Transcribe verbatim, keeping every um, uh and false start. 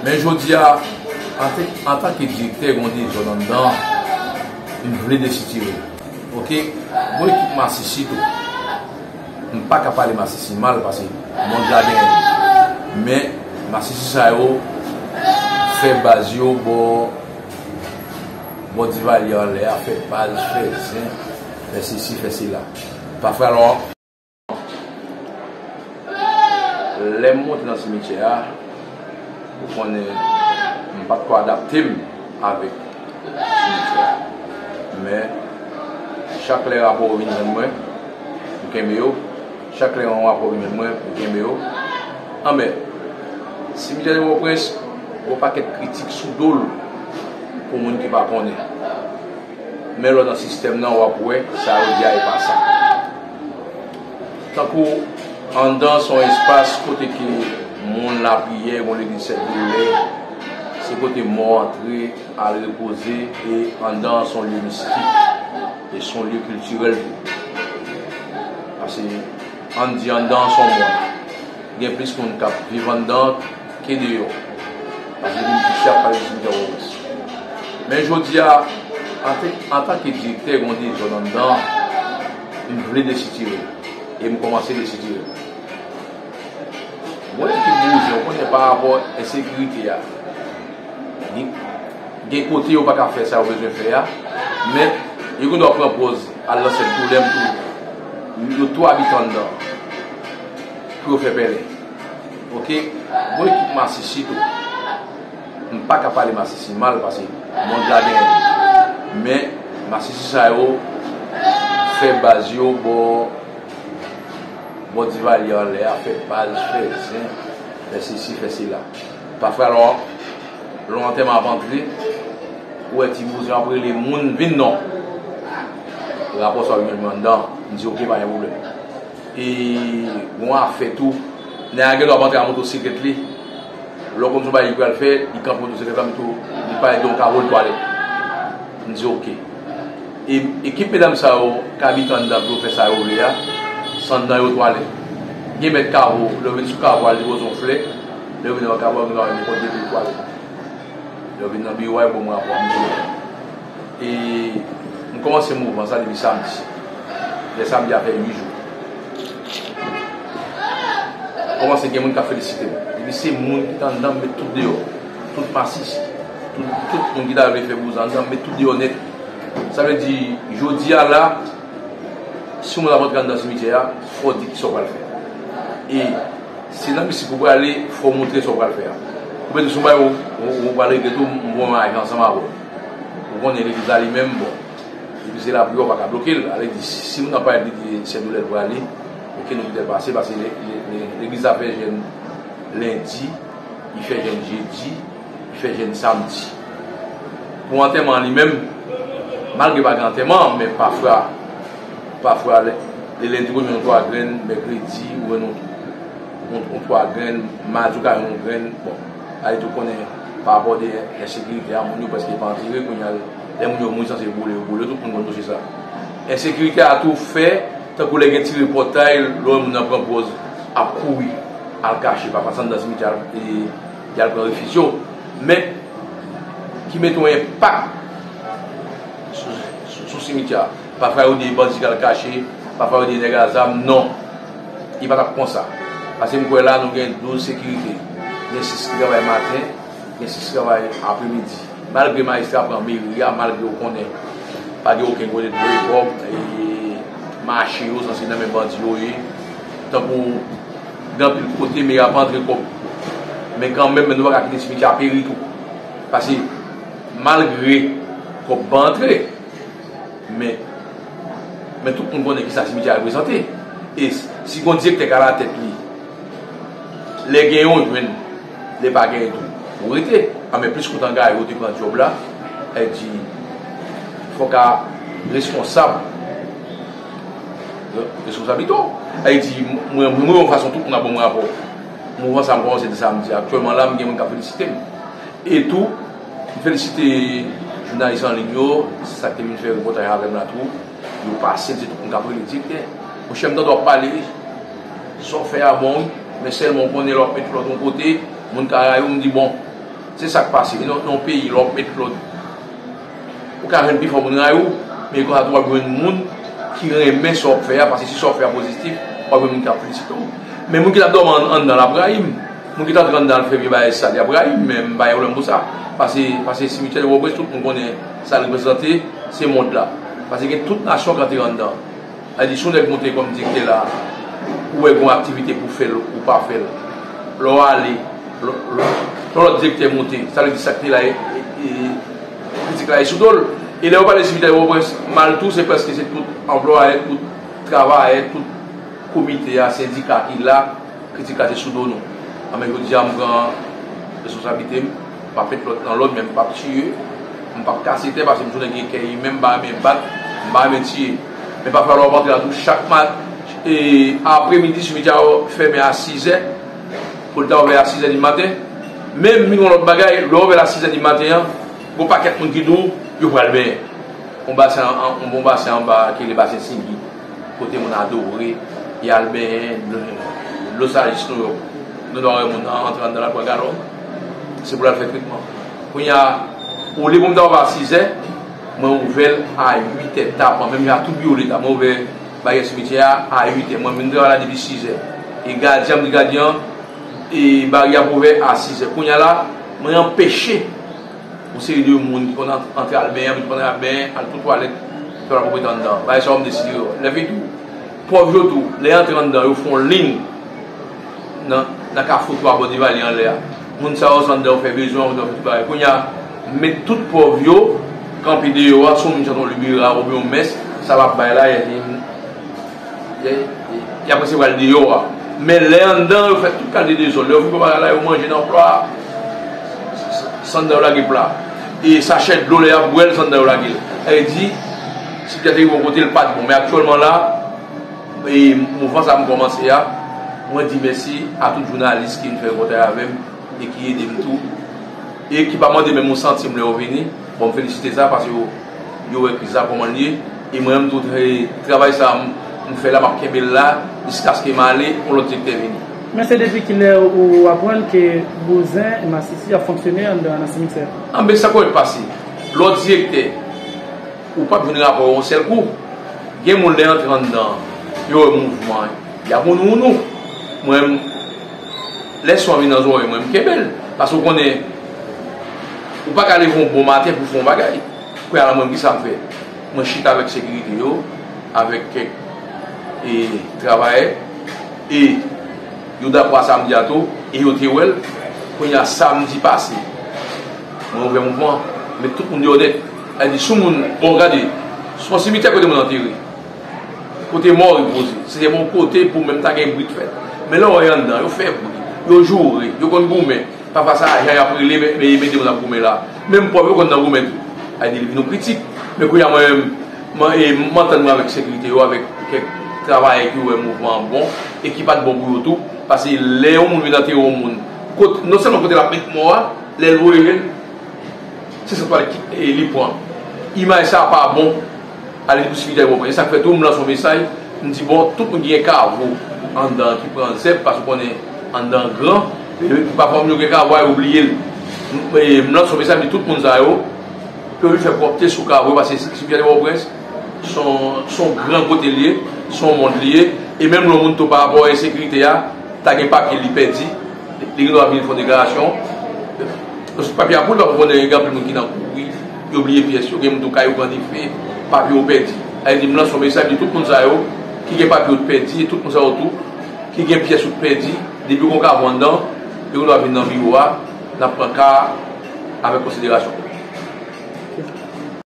Men jodi a, antan, antanke direktè, gen yon dezòd anndan, m vle desitire l. Oke? Gon ekip masisi tou. M pa ka pale masisi mal paske mond la genyen. Men masisi sa yo fè baz yo bò, bò Divalye anlè a, fè baz, fè zen, fè sesi, fè sela. Pafwa lò, lè m monte nan simityè a, ou konnen, m pa t ko adapte m avèk simityè a. Men, chak lè rapò yo vin jwenn mwen, m kenbe yo. Chak lè yon rapò vin jwenn mwen, m kenbe yo. Anben, simityè de Pòtoprens, gon pakèt kritik sou do l pou moun ki pa konnen. Men lè w nan sistèm nan, w ap wè sa yo di a e pa sa. Tankou anndan se yon espas kote ke moun lapriyè, gon legliz Sèt Doulè, se kote mò antre, al repoze, e anndan se yon lye mistik, e se yon lye kiltirèl tou. Paske ann di anndan se yon mond. Gen plis moun k ap viv anndan ke deyò. Paske vin piti ap pale de simityè Pòtoprens. Men jodi a, antan, antanke direktè, gen yon dezòd anndan, m vle desitire l. E m kòmanse desitire l. Mwen ki bouzen, ou konnen pa rapò ensekirite a. Gen, gen kote yo pa ka fè sa yo bezwen fè a, men yo gen dwa pran pòz al nan Sèt Doulè tou. Yo tou abite anndan pou yo fè pèlen. Oke? Gon ekip masisi tou. M pa ka pale masisi mal paske mond la genyen. Men masisi sa yo fè baz yo bò, bò Divalye anlè a, fè baz, fè zen, fè sesi, fè sela. Pafwa lò, lè w antèman ap antre, ou wè ti bouzen ap rele moun vin non. Rapò sa yo vin jwenn mwen anndan, m di oke, pa gen pwoblèm. E gon afè tou, nèg la gen dwa ap antre ak motosiklèt li. Lè w konn se yon bagay li pral fè, li kanpe motosiklèt la, li tou, li pa gen yon kavo l twalèt. M di oke. E ekip medam sa yo k abite anndan pou yo fè sa yo vle a, se anndan yo twalèt. Gen mèt kavo, lè yo vin sou kavo a, li poze yon flè, lè yo vin nan kavo a, yo gen dwa nenpòt depi twalèt. Lè yo vin nan biwo a, yo ban m rapò a, m di yo. E m kòmanse mouvman sa depi samdi. Lè samdi a fè uit jou. Kòmanse gen moun k ap felisite m. Epi se moun ki t anndan, m met tout deyò. Tout masisi. Tout, tout moun ki ta vle fè bouzen anndan, m met tout deyò nèt. Sa vle di, jodi a la, si yon moun ap antre anndan simityè a, fò w di kisa w pral fè. E si nan mistik ou prale, fò w montre sa w pral fè a. Ou mete sou bay ou, ou, ou pral regle tou, m voye yon ajan ansanm avè w. Ou konnen legliz la li menm, bon. Epi se lapriyè, ou pa ka bloke l. Ale di, si moun nan parèt li di Sèt Doulè l prale, oke, nou kite l pase, paske le, le, le, legliz la fè jèn lendi, li fè jèn jedi, li fè jèn samdi. Pou antèman an li menm, malgre pa gen antèman, men pafwa, pafwa, le, le lendi, ou jwenn yon twa grenn, mèkredi, ou jwenn yon, yon, yon twa grenn, madi, ou ka jwenn yon grenn, bon. Ayiti, ou konnen, pa rapò de ensekirite a, moun yo prèske pa antere, kounye a, lè moun yo mouri, sanse boule, yo boule, tout moun konn dosye sa. Ensekirite a tou fè, tankou lè gen ti repòtay, lè w wè moun nan pran pòz, ap kouri, al kache, pafwa se anndan simityè a, e, y al pran refij yo. Men, ki mete yon enpak sou, sou, sou simityè a. Pafwa yo di bandi k al kache, pafwa yo di nèg a zam, non. Li pa t ap konsa. Paske m kwè la, nou gen douz sekirite. Gen sis ki travay maten, gen sis ki travay apremidi. Malgre majistra pran meri a, malgre w konnen pa gen okenn kote dwe kòb, e mache yo sanse nan men bandi yo ye. Tankou gen anpil kote meri a pa antre kòb. Men kanmenm, men nou pa ka kite simityè a peri tou. Paske malgre kòb pa antre, men, men tout moun konnen kisa simityè a reprezante. E s-, si gon direktè k alatèt li, lè gen yon jwenn, lè pa genyen tou, ou rete. Anben plis kout an gaye ou te pran djòb la, sa vle di, fòk a responsab, responsablite w. Sa vle di, mwen, mwen, mwen, yon fason tout moun ap ban m rapò. Mouvman sa m kòmanse de samdi. Aktyèlman la, m gen moun k ap felisite m. E tou, m felisite jounalis an liy yo, sa k te vin fè repòtaj avè m la tou. Yo pase, m se tout moun k ap rele direktè. Monchè, m tande w ap pale, wi. Sa w fè a bon, wi. Men sèlman w konnen lè w ap met flòt yon kote, moun ka rayi w, m di bon. Se sa k pase. Nan yon peyi, lè w ap met lòd, ou ka jwenn pi fò moun rayi w, men konsa tou w ap jwenn moun ki renmen sa w ap fè a, paske si sa w ap fè a pozitif, w ap jwenn moun k ap felisite w. Men moun ki t ap dòmi ann- anndan l ap rayi m. Moun ki t antre anndan al fè vye bagay sal, y ap rayi m, men m pa gen pwoblèm pou sa. Paske, paske simityè de Pòtoprens, tout moun konnen sa l reprezante, se mond la. Paske gen tout nasyon k antre anndan. Sa vle di, si yon nèg monte kòm direktè la, ou wè gen yon aktivite pou fè l, ou pa fè l. Lè w ale, lè lè- lè lòt direktè monte, sa vle di sa k te la, e, e, e, kritik la e sou do l. E lè yo pale simityè Pòtoprens mal tou, se prèske se tout anplwayè, tout travayè, tout komite a, sendika ki la, kritik la se sou do nou. Anben, jodi a, m pran responsablite m, m p ap met lòt nan lòd, men m p ap tiye, m p ap kase tè, paske m se yon nèg ki gen kè imen, m pa renmen bat, m pa renmen tiye. Men pafwa lè w ap antre la tou, chak mat, e, apremidi, simityè a fèmen a sizè, pou l ta ouvè a sizè di maten. Men m gen yon lòt bagay, lè w ouvè l a sizè di maten an, gen yon pakèt moun ki di w, yo pral benyen. Yon basen an, yon bon basen anba, ki rele basen Singi. Kote moun adore, y al benyen, dlo, dlo sa jis nou yo. Nou ta wè moun an antre anndan la pran galon. Se pou l al fè tretman. Kounye a, olye pou m ta ouvè a sizè, mwen ouvè l a uitè tapan. Menm jan ak tout biwo leta, mwen ouvè baryè simityè a a uitè. Mwen vin travay la depi sizè. E gadyen an, m di gadyen an, e baryè a pou ouvè a sizè. Kounye a la, mwen anpeche yon seri de moun ki konn ant- antre al benyen, ki konn al benyen, al tou twalèt, fè la pwoprete anndan. Bagay sa yo m deside yo. Lè fini tou, pòv yo tou, lè y antre anndan, yo fè yon liy nan, nan kafou twa bò Divalye anlè a. Moun sa yo se anndan yo fè bezwen, anndan yo fè tout bagay. Kounye a, m met tout pòv yo kanpe deyò a, si yon moun chante yon libera oubyen yon mès, sa l ap bay la, y a Y, y ap resevwa l deyò a. Men lè anndan, yo fè tout kalite dezòd. Lè yo fin pran bagay la, yo manje nan pla, s- s- san anndan yo lage pla. E sachè dlo, lè y ap bwè l, san anndan yo lage l. Sa vle di, simityè te rive yon kote, l pa t bon. Men aktyèlman la, e mouvman sa a m kòmanse a, mwen di mèsi a tout jounalis ki vin fè repòtaj avè m e ki ede m tou. E ki pa mande menm yon santim lè yo vini. Bon, m felisite sa paske yo, yo wè kriz la kòman l ye. E mwen menm tou, e, travay sa a m, m fè la, m ap kenbe l la jiskaske m ale, yon lòt direktè vini. Men se depi kilè ou aprann ke Bouzen e Masisi ap fonksyone anndan nan simityè? Anben, sa konn pase. Lòt direktè, ou p ap jwenn rapò yo yon sèl kou. Gen moun lè y antre anndan, yo wè mouvman, y ap wounou wounou. Mwen, lè son an vin nan zòrèy mwen, m kenbe l. Paske w konnen, ou pa ka leve yon bon maten pou fè yon bagay. Kounye a la, mwen, kisa m fè? Mwen chita avèk sekirite yo, avèk kèk, e, travayè, e yo dakò a sa m di a tou, e yo te wè l. Kounye a, samdi pase, mwen ouvè mouvman, met tout moun deyò nèt. Sa vle di, si yon moun, bon, gade, se yon simityè kote moun antere. Kote mò repoze. Se te yon kote pou menm ta gen bri t fèt. Men lè w wè anndan, yo fè bri, yo joure, yo konn goumen. Pafwa sa ajan y ap rele, men, men, men demoun ap goumen la. Menm pòv yo konn nan goumen tou. Sa vle di, li vin yon kritik. Men kounye a, mwen menm, mwen, e, m antann mwen avèk sekirite yo, avèk kèk travayè ki wè mouvman an bon, e ki pa t bon pou yo tou. Paske lè yon moun vin antere yon moun, kot, non sèlman kote l ap met mò a, lè l voye l, se san twalèt ki, e, li pran. Imaj sa a pa bon. Ale pou simityè yo pran. E sa k fè tou, m lanse yon mesaj, m di, bon, tout moun ki gen kavo anndan ki pran zèb, paske w konnen anndan gran, e, pafwa moun yo gen kavo a, yo bliye l. M, e, m lanse yon mesaj, m di tout moun sa yo, pou yo vin fè pwòpte sou kavo yo, paske simityè de Pòtoprens, se yon, se yon gran kote l ye, se yon mond li ye, e menm lè yon moun tou pa rapò a ensekirite a, ta gen papye li pèdi, li gen dwa vin fè yon deklarasyon. Paske papye a pou l pa pou konnen gen anpil moun ki nan kouri, yo bliye pyès yo, gen moun tou kay yo pran dife, papye yo pèdi. Sa vle di, m lanse yon mesaj di tout moun sa yo ki gen papye yo pèdi, e tout moun sa yo tou ki gen pyès yo pèdi, depi yo gen kavo anndan, yo gen dwa vin nan biwo a, n ap pran ka a avèk konsiderasyon.